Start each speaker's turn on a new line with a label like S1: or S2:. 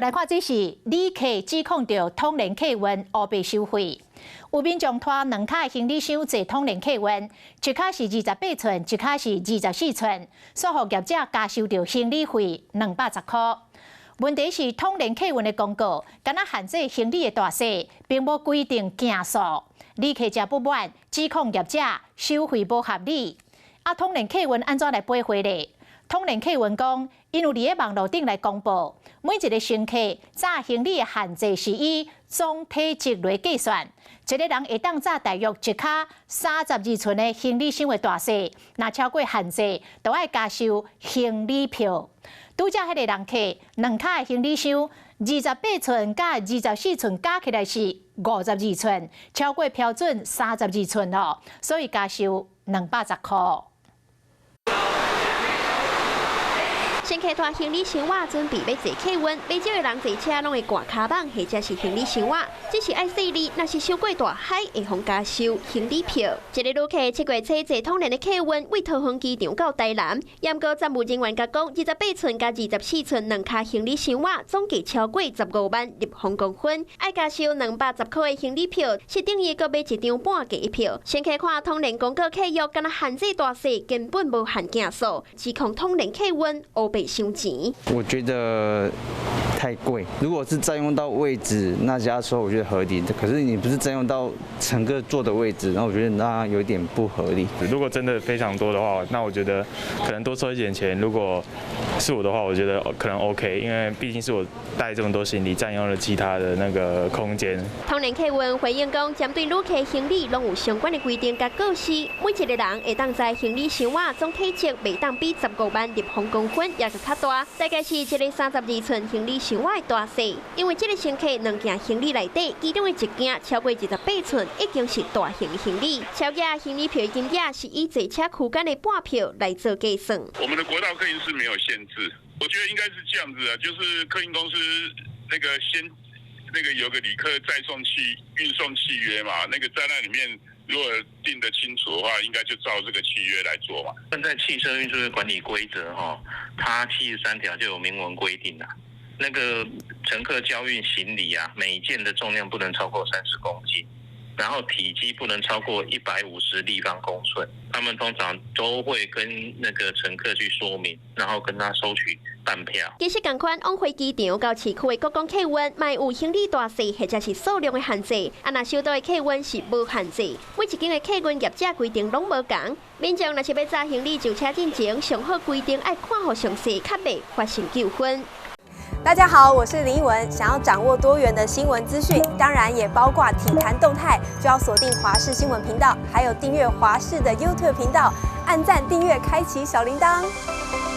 S1: 來看，這是旅客指控著統聯客運烏白收費。有民眾拖兩跤行李箱坐統聯客運，一跤是28寸，一跤是24寸，煞予業者加收著行李費210箍。問題是統聯客運的公告，敢若限制行李的大細，並無規定件數。旅客誠不滿，指控業者收費無合理。啊，統聯客運按怎來賠回咧？統聯客運講，𪜶有佇咧網路頂來公布，每一個乘客載行李的限制是以總體積來計算，一個人會當載大約一跤32寸的行李箱的大細，若超過限制，就愛加收行李票。拄才彼个人客兩跤的行李箱，28寸佮24寸加起來是52寸，超過標準32寸哦，所以加收210箍。
S2: 乘客拖行李箱仔準備欲坐客運，袂少的人坐車攏會掛跤蠓或者是行李箱仔，只是愛細膩，若是傷過大海會予加收行李票。一个旅客7月初坐統聯的客運，為桃園機場到台南，毋過站務人員共講，28寸佮24寸兩跤行李箱仔總計超過15萬立方公分，愛加收210箍的行李票，是等於閣買一張半價的票。乘客看統聯公告契約，敢若限制大細，根本無限件數，指控統聯客運烏白收錢。
S3: 我覺得太貴。如果是佔用到位置，那加收我覺得合理。可是你不是佔用到乘客坐的位置，那我覺得那有點不合理。
S4: 如果真的非常多的話，那我覺得可能多收一點錢。如果是我的話，我覺得可能 OK，因為畢竟是我帶這麼多行李，佔用了其他的那個空間。
S2: 統聯客運回應講，針對旅客行李攏有相關的規定佮告示，每一個人會當載行李箱仔總體積袂當比15萬立方公分猶閣較大，大概是一个32寸行李箱仔的大細。因為這个乘客兩件行李內底，其中的一件超過28寸，已經是大型行李。超額行李票的金額是以坐車區間的半票來做計算。
S5: 我們的國道客運是沒有限制，我覺得應該是這樣子啊，就是客運公司那個先那個有個旅客載送契運送契約嘛，那個在那裡面如果定得清楚的話，應該就照這個契約來做嘛。
S6: 現在汽車運輸管理規則哈，它73條就有明文規定啦。那個乘客交運行李啊，每件的重量不能超過30公斤，然後體積不能超過150立方公寸。他們通常都會跟那個乘客去說明，然後跟他收取半票。
S2: 其實仝款往回機場到市區的國光客運，嘛有行李大細或者是數量的限制。啊，若首都的客運是無限制。每一間的客運業者規定攏無仝。民眾若是欲載行李上車進前，上好規定愛看予詳細，較袂發生糾紛。
S7: 大家好，我是林奕文。想要掌握多元的新聞資訊，當然也包括體壇動態，就要鎖定華視新聞頻道，還有訂閱華視的 YouTube 頻道，按讚、訂閱、開啟小鈴鐺。